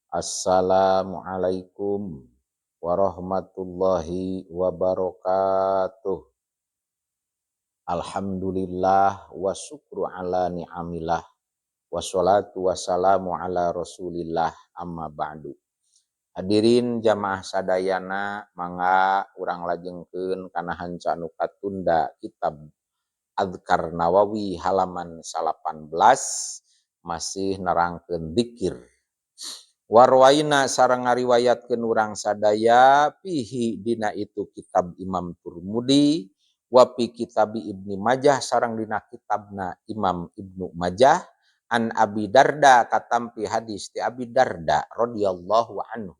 Assalamualaikum warahmatullahi wabarakatuh. Alhamdulillah wa syukru ala ni'amillah, wassalatu wassalamu ala rasulillah, amma ba'du. Hadirin jamaah sadayana, mangga urang lajengkeun kana hanca nu katunda, kitab Adhkar Nawawi halaman 18, masih nerangkeun dikir. Warwaina sareng ngariwayatkeun urang sadaya, fihi dina itu kitab Imam Turmudi, wa fi kitab Ibni Majah sareng dina kitabna Imam Ibnu Majah, an Abi Darda katampi hadis ti Abi Darda radhiyallahu anhu.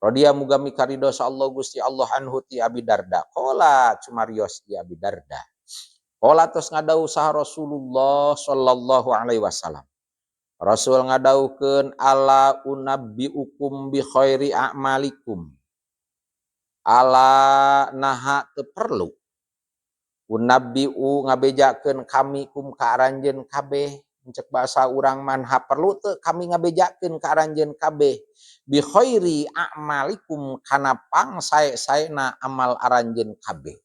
Radhiya muga mikarido Allah Gusti Allah anhu ti Abi Darda. Qala cumarios di Abi Darda. Qala tos ngadawuh saha Rasulullah sallallahu alaihi wasallam. Rasul ngadawuhkeun, ala unabbiukum bi khairi a'malikum. Ala naha teu perlu. Unabbiu ngabejakeun kami kum ka aranjeun kabeh. Cek bahasa urang mah, perlu teu kami ngabejakeun ka aranjeun kabeh bi khairi a'malikum kana pang sae-saena amal aranjeun kabeh,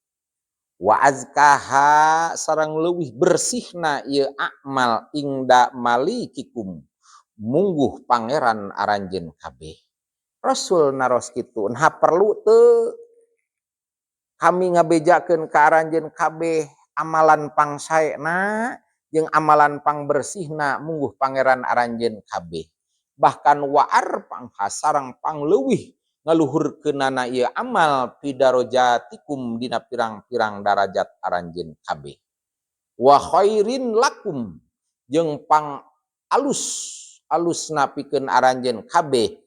wa azkaha sareng leuwih bersihna ieu amal inda malikikum mungguh pangeran aranjeun kabeh. Rasul naros kitu, nah perlu teu kami ngabejakeun ka aranjeun kabeh amalan pangsaena jeung amalan pangbersihna mungguh pangeran aranjeun kabeh, bahkan wa arfa'aha sareng pangleuwih ngaluhurkeunana ieu amal fi darajatikum dina pirang-pirang darajat aranjeun kabeh, wa khairin lakum jeung pang alus alusna pikeun aranjeun kabeh,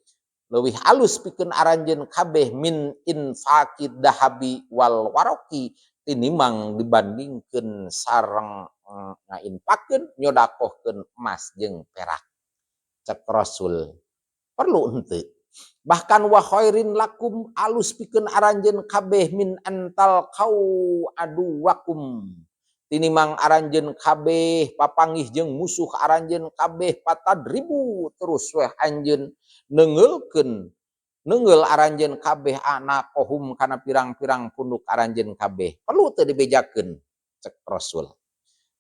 leuwih alus pikeun aranjeun kabeh, min infaqid dahabi wal waraqi tinimang dibandingkeun sareng ngainfakeun nyodakohkeun emas jeung perak. Cek Rasul, perlu henteu? Bahkan wa khairin lakum alus pikeun aranjeun kabeh min an talqau aduwakum tinimang aranjeun kabeh papanggih jeung musuh aranjeun kabeh, fatadribu terus weh anjeun neungeulkeun neungeul aranjeun kabeh a'naqahum kana pirang-pirang punduk aranjeun kabeh. Perlu teu dibejakeun? Cek Rasul.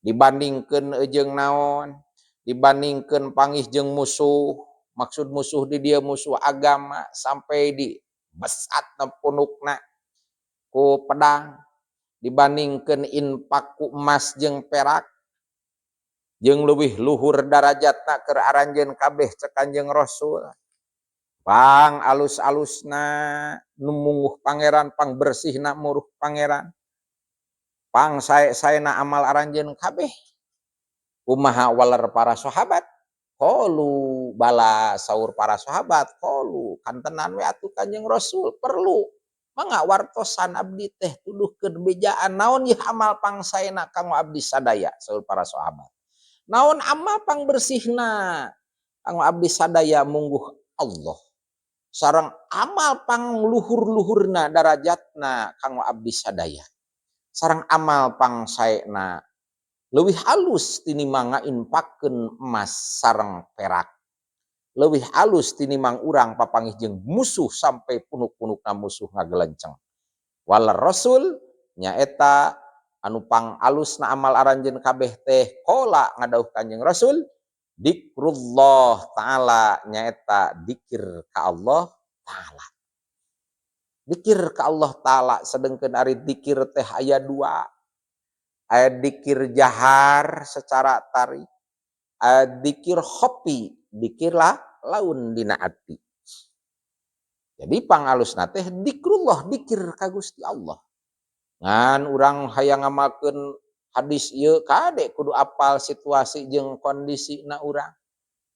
Dibandingkeun jeung naon? Dibandingkeun panggih jeung musuh, maksud musuh di dieu musuh agama, sampai di besat pundukna ku pedang, dibandingkeun infak ku emas jeung perak jeung leuwih luhur darajatna keur aranjeun kabeh. Cek Kanjeng Rasul, pang alus-alusna nu mungguh pangeran, pang bersihna mungguh pangeran, pang sae-saena amal aranjeun kabeh, kumaha waler para sahabat? Qalu bala, saur para sahabat, qalu kantenan we atuh, Kanjeng Rasul, perlu. Mangga wartosan abdi teh, tuduhkeun bejaan naon ieu amal pangsaena kanggo abdi sadaya. Saur para sahabat, naon amal pangbersihna kanggo abdi sadaya mungguh Allah sareng amal pangluhur-luhurna darajatna kanggo abdi sadaya sareng amal pangsaena leuwih alus tinimang ngainfakeun emas sareng perak, leuwih alus tinimang urang papanggih jeung musuh sampai punuk-punukna musuh ngagelenceng. Waler Rasul, nyaeta anu pang alusna amal aranjeun kabeh teh, qala ngadawuh Kanjeng Rasul, dikrullah ta'ala nyaeta dikir ka Allah ta'ala. Dikir ka Allah ta'ala. Sedengkeun ari dikir teh aya dua, aya dikir jahar secara tarik, aya dikir khofi, dikirlah laun dina ati. Jadi pangalusna teh dikrullah, dikir ka Gusti Allah. Ngan urang hayang ngamalkeun hadis ieu, kade kudu apal situasi jeung kondisina urang.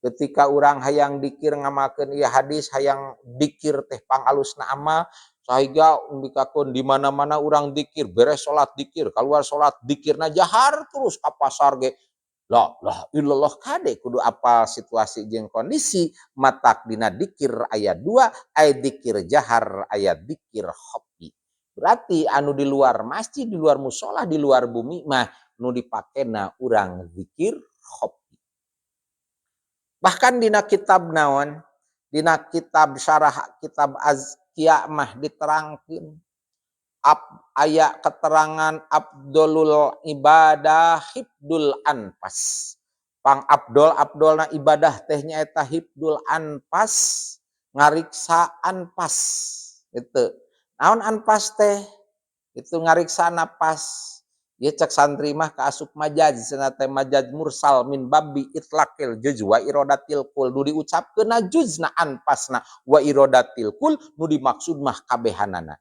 Ketika urang hayang dikir, ngamalkeun ieu hadis, hayang dikir teh pangalusna amal, sehingga dikakeun di mana-mana urang dikir, beres salat dikir, keluar salat dikirna jahar terus, ka pasar ge la ilaha illallah. Kade kudu apal situasi jeung kondisi. Matak dina dikir aya dua, aya dikir jahar, aya dikir khofi. Berarti anu di luar masjid, di luar musola, di luar bumi mah nu dipakena urang zikir khofi. Bahkan dina kitab naon, dina Dina kitab syarah kitab Azkiya mah diterangkeun aya keterangan afdolul ibadah hifdzul anfas. Pang afdol afdolna ibadah teh nyaeta hifdzul anfas, ngariksa anfas gitu. Naon anfas teh? Itu ngariksa napas. Ieu cek santri mah kaasup majaz cenah teh, majaz mursal min babi itlaqil juz wa iradatil kul. Nu diucapkeunna juzna anfasna, wa iradatil kul nu dimaksud mah kabehanana.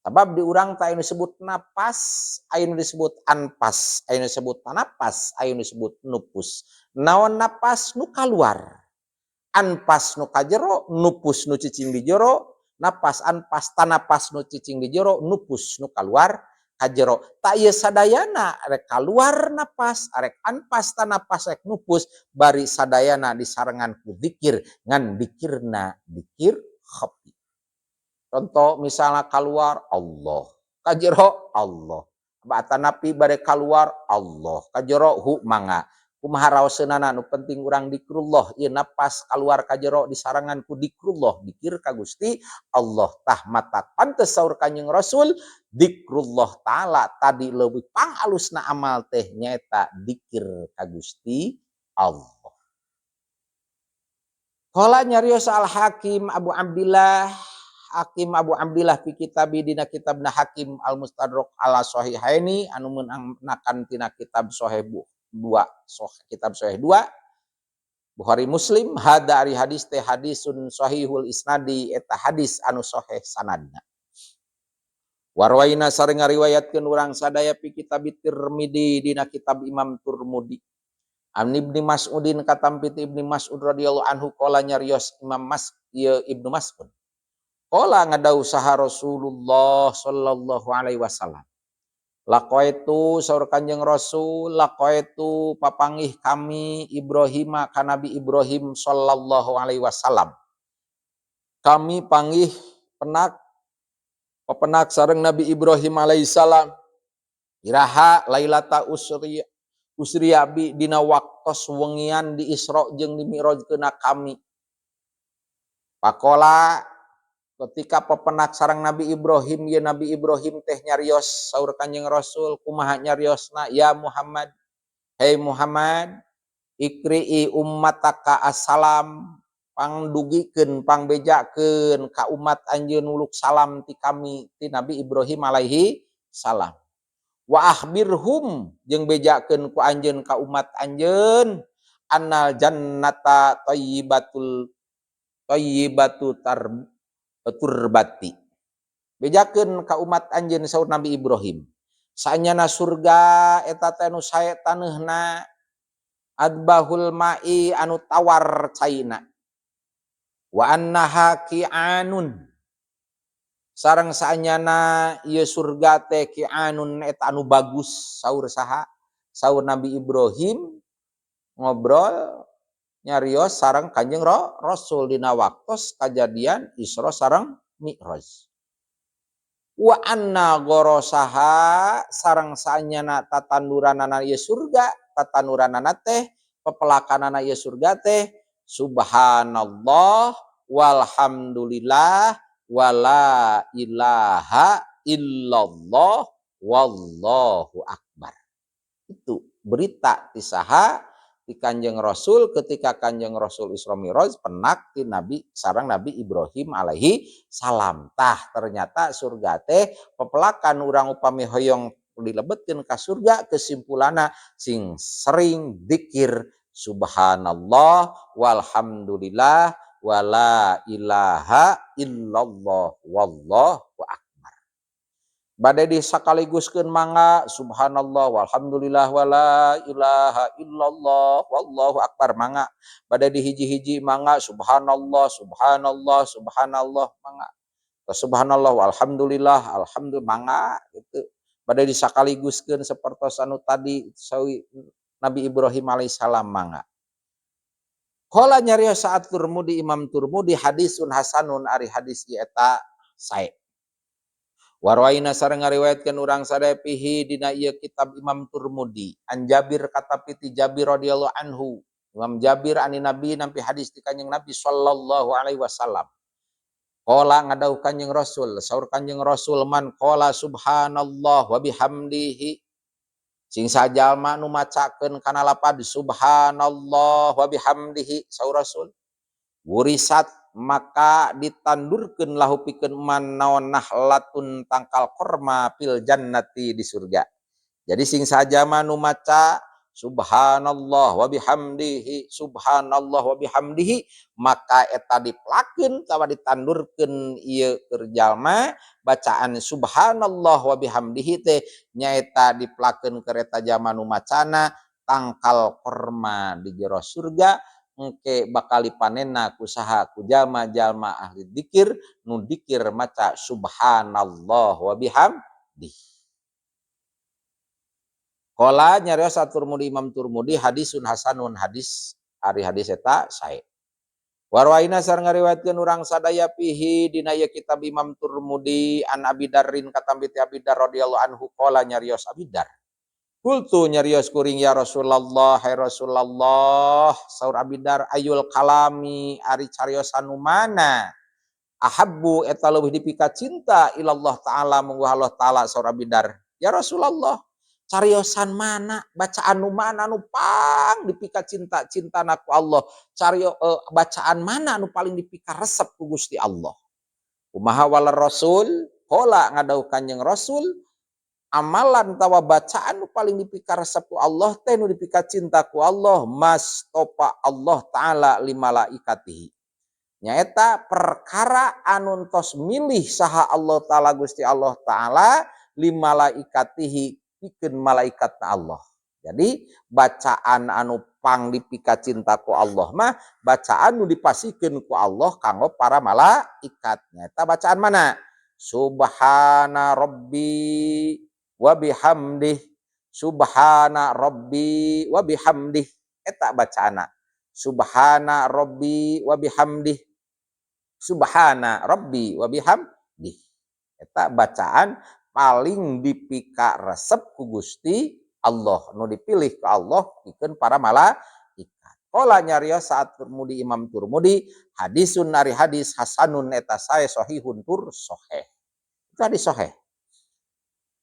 Sabab di urang teh aya nu disebut napas, aya nu disebut anfas, aya nu disebut tanapas, aya nu disebut nupus. Naon napas? Nu kaluar. Anfas nu kajero, nupus nu cicing di jero, napas anfas tanapas nu cicing di jero, nupus nu kaluar kajero. Tak ieu sadayana arek kaluar napas, arek anfas tanapas, arek nupus, bari sadayana disarengan ku zikir, ngan dikirna dikir khafi. Contoh misalnya keluar Allah, kajero Allah. Atanapi bade kaluar Allah, kajero hu mangga. Kumaha raoseunana, nu penting urang dikrullah, ieu napas kaluar kajero disarengan ku dikrullah, dikir ka Gusti Allah. Tah matak pantes saur Kanjeng Rasul dikrullah taala tadi leuwih pangalusna amal teh nyaeta dikir ka Gusti Allah. Qala nyarios Al Hakim Abu Abdillah, Hakim Abu Abdillah, fi kitabi dina kitabna Hakim Al Mustadrak ala Sahihaini anu meunangnakan tina kitab Sahih dua soh, kitab Sahih dua Bukhari Muslim, hada ari hadis teh hadisun sahihul isnadi eta hadis anu sahih sanadna. Warwaina sareng ngariwayatkeun urang sadaya fi kitab Tirmidzi dina kitab Imam Turmudi. An Ibni Mas'udin katampi ti Ibni Mas'ud radhiyallahu anhu, qala nyarios Imam Mas ieu Ibnu Mas'ud. Qala ngadawuh saha Rasulullah sallallahu alaihi wasallam. Laqaitu saur Kanjeng Rasul, laqaitu papanggih kami Ibrahim ka Nabi Ibrahim sallallahu alaihi wasallam. Kami panggih penak pepenak sareng Nabi Ibrahim alaihissalam. Iraha lailata usri usriya bi dina waktos wengian di Isra jeung di Mi'rajkeuna kami. Pakola ketika pepenak sareng Nabi Ibrahim, ya Nabi Ibrahim teh nyarios saur Kanjeng Rasul, kumaha nyariosna? Ya Muhammad, hei Muhammad, iqri'i ummataka assalam, pangdugikeun pangbejakeun ka umat anjeun uluk salam ti kami ti Nabi Ibrahim alaihi salam. Wa akhbirhum jeung bejakeun ku anjeun ka umat anjeun annal jannata thayyibatul thayyibatu tar turbati. Bejakeun ka umat anjeun saur Nabi Ibrahim saenyana surga eta teh nu sae taneuhna, adbahul ma'i anu tawar caina, wa annaha qi'anun sareng saenyana ieu surga teh qi'anun eta anu bagus. Saur saha? Saur Nabi Ibrahim ngobrol nyarios sareng Kanjeng Rasul dina waktos kajadian Isra sareng Mi'raj. Wa anna gorosaha sareng saenyana tatanduranana ieu surga, tatanduranana teh pepelakanana ieu surga teh subhanallah walhamdulillah wala ilaha illallah wallahu akbar. Itu berita ti saha? Di Kanjeng Rasul ketika Kanjeng Rasul Isra Mi'raj penak ti Nabi sareng Nabi Ibrahim alaihi salam. Tah ternyata surga teh pepelakan urang upami hoyong dilebetkeun ka surga, kesimpulanna sing sering dikir subhanallah walhamdulillah wala ilaha illallah wallahu akbar. Bade disakaliguskeun mangga, subhanallah walhamdulillah wala ilaha illallah wallahu akbar mangga. Bade dihiji-hiji mangga, subhanallah subhanallah subhanallah mangga. Subhanallah walhamdulillah alhamdulillah mangga gitu. Bade disakaliguskeun sapertos anu tadi sawi Nabi Ibrahim alaihissalam mangga. Qala nyarios saat Turmudi, Imam Turmudi, hadisun hasanun ari hadis ieu eta sae. Warwaina sareng ngariwayatkeun urang sadaya fihi dina ieu kitab Imam Turmudi an Jabir katampi ti Jabir radhiyallahu anhu. Imam Jabir anin Nabi nampi hadis ti Kanjeng Nabi sallallahu alaihi wasallam. Qala ngadawuh Kanjeng Rasul, saur Kanjeng Rasul man qala subhanallah wa bihamdihi, sing sajalma nu macakeun kana lapad subhanallah wa bihamdihi, saur Rasul, wurisat maka ditandurkeun lahu pikeun man naon nahlatun tangkal korma fil jannati di surga. Jadi sing sajalma nu maca subhanallah wa bihamdihi, subhanallah wa bihamdihi, maka eta dipelakeun atawa ditandurkeun ieu keur jalma bacaan subhanallah wa bihamdihi teh nyaeta dipelakeun keur eta jalma nu macana tangkal korma di jero surga, engke bakal dipanenna ku saha? Ku jalma-jalma ahli dikir nu dikir maca subhanallah wa bihamdihi. Qala nyarios Turmudi, Imam Turmudi, hadisun hasanun hadis ari hadis eta sae. Warwaina sareng ngariwayatkeun urang sadaya fihi dina ieu kitab Imam Turmudi an Abi Darrin katampi ti Abi Dar radhiyallahu anhu qala nyarios Abi Dar. Qultu nyarios kuring ya Rasulullah, hai Rasulullah, saur Abi Dar, ayul kalami ari cariosan nu mana ahabbu eta leuwih dipika cinta ilallah taala mungguh Allah taala. Saur Abi Dar, ya Rasulullah, cariosan mana, bacaan nu mana nu pang dipika cinta cintana ku Allah, bacaan mana nu paling dipika resep ku Gusti Allah, kumaha waler Rasul? Qala ngadawuh Kanjeng Rasul, amalan tawa bacaan nu paling dipika resep ku Allah teh, nu dipika cinta ku Allah, mastopa Allah taala li malaikatihi, nyaeta perkara anu tos milih saha Allah taala, Gusti Allah taala, li malaikatihi pikeun malaikat Allah. Jadi bacaan anu pang dipika cinta ku Allah mah bacaan nu dipasikeun ku Allah kanggo para malaikat. Nyaeta bacaan mana? Subhana rabbi wa bihamdih, subhana rabbi wa bihamdih. Eta bacaana. Subhana rabbi wa bihamdih. Subhana rabbi wa bihamdih. Eta bacaan paling dipika resep ku Gusti Allah, nu dipilih ku Allah pikeun para malaikat. Qala nyarios saat Turmudi, Imam Turmudi, hadisun ari hadis hasanun eta sae sahihun tur sahih. Itu hadis sahih.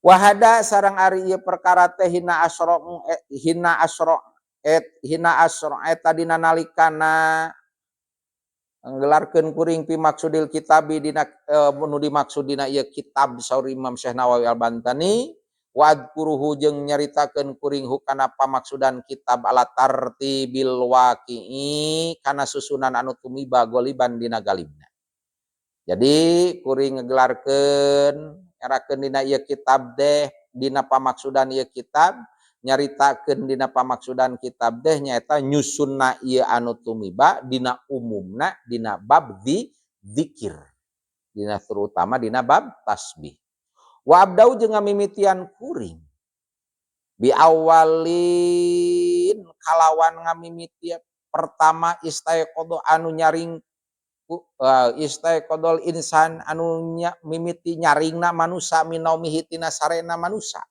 Wahada sareng ari ieu perkara teh hina asra hina asra et hina asra eta dina nalikana nggelarkeun kuring fi maksudil kitabi dina nu dimaksud dina ieu kitab, saur Imam Syekh Nawawi Al-Bantani, wa adzkuruhu jeung nyaritakeun kuring hu kana pamaksudan kitab ala tartibil waqi'i kana susunan anu tumiba goliban dina galibna. Jadi kuring ngegelarkeun nyarakeun dina ieu kitab deh dina pamaksudan ieu kitab, nyaritakeun dina pamaksudan kitab deh nyaeta nyusunna ieu anu tumiba dina umumna dina bab di zikir, dina terutama dina bab tasbih. Wa abdau jeung ngamimitian kuring bi awalin kalawan ngamimitian pertama istaiqadha anu nyaring istaiqadhal insan anu mimiti nyaringna manusa minaumihi tina sarena manusa.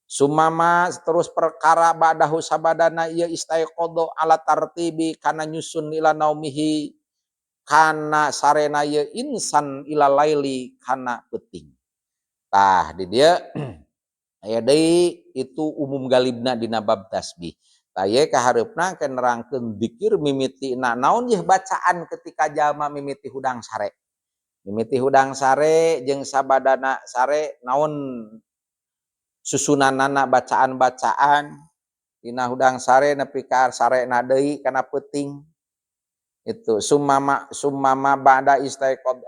Sumama terus perkara ba'dahu sabadana ieu istaiqadha ala tartibi kana nyusun ila naumihi kana sarena ieu insan ila laili kana peuting. Tah, di dieu aya deui itu umum galibna dina bab tasbih. Tah, ieu kahareupna ke nerangkeun dikir mimitina naon yeuh bacaan ketika jalma mimiti hudang sare. Mimiti hudang sare jeung sabadana sare naon susunanana bacaan-bacaan dina hudang sare nepi ka sarena deui kana peuting. Itu sumama sumama ba'da istaiqad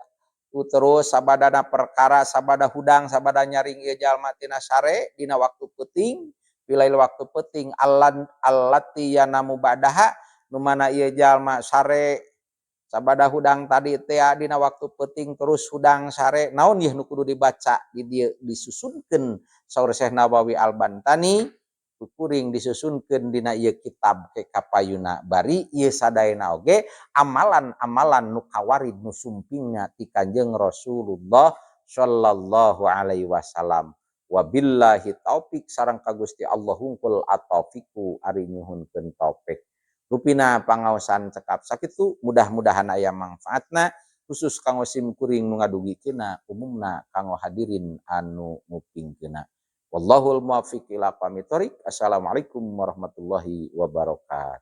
terus sabadana perkara sabada hudang sabada nyaring ieu jalma tina sare dina waktu peuting wilail waktu peuting allan allati yanamu ba'daha nu mana ieu jalma sare sabada hudang tadi teh dina waktu peuting terus hudang sare naon yeuh nu kudu dibaca. Di dieu disusunkeun, saur Syekh Nawawi Al-Bantani, kuring disusunkeun dina ieu kitab ke kapayuna bari ieu sadayana oge amalan-amalan nu kawarid nu sumpingna ti Kanjeng Rasulullah sallallahu alaihi wasallam. Wabillahi taufik sareng ka Gusti Allah hungkul ataufiku ari nyuhunkeun taufik. Rupina pangaosan cekap sakitu, mudah-mudahan aya mangfaatna, khusus kanggo sim kuring nu ngadugikeunna, umumna kanggo hadirin anu ngupingkeunna. Wallahul muwaffiq ila aqwamit thoriq. Assalamualaikum warahmatullahi wabarakatuh.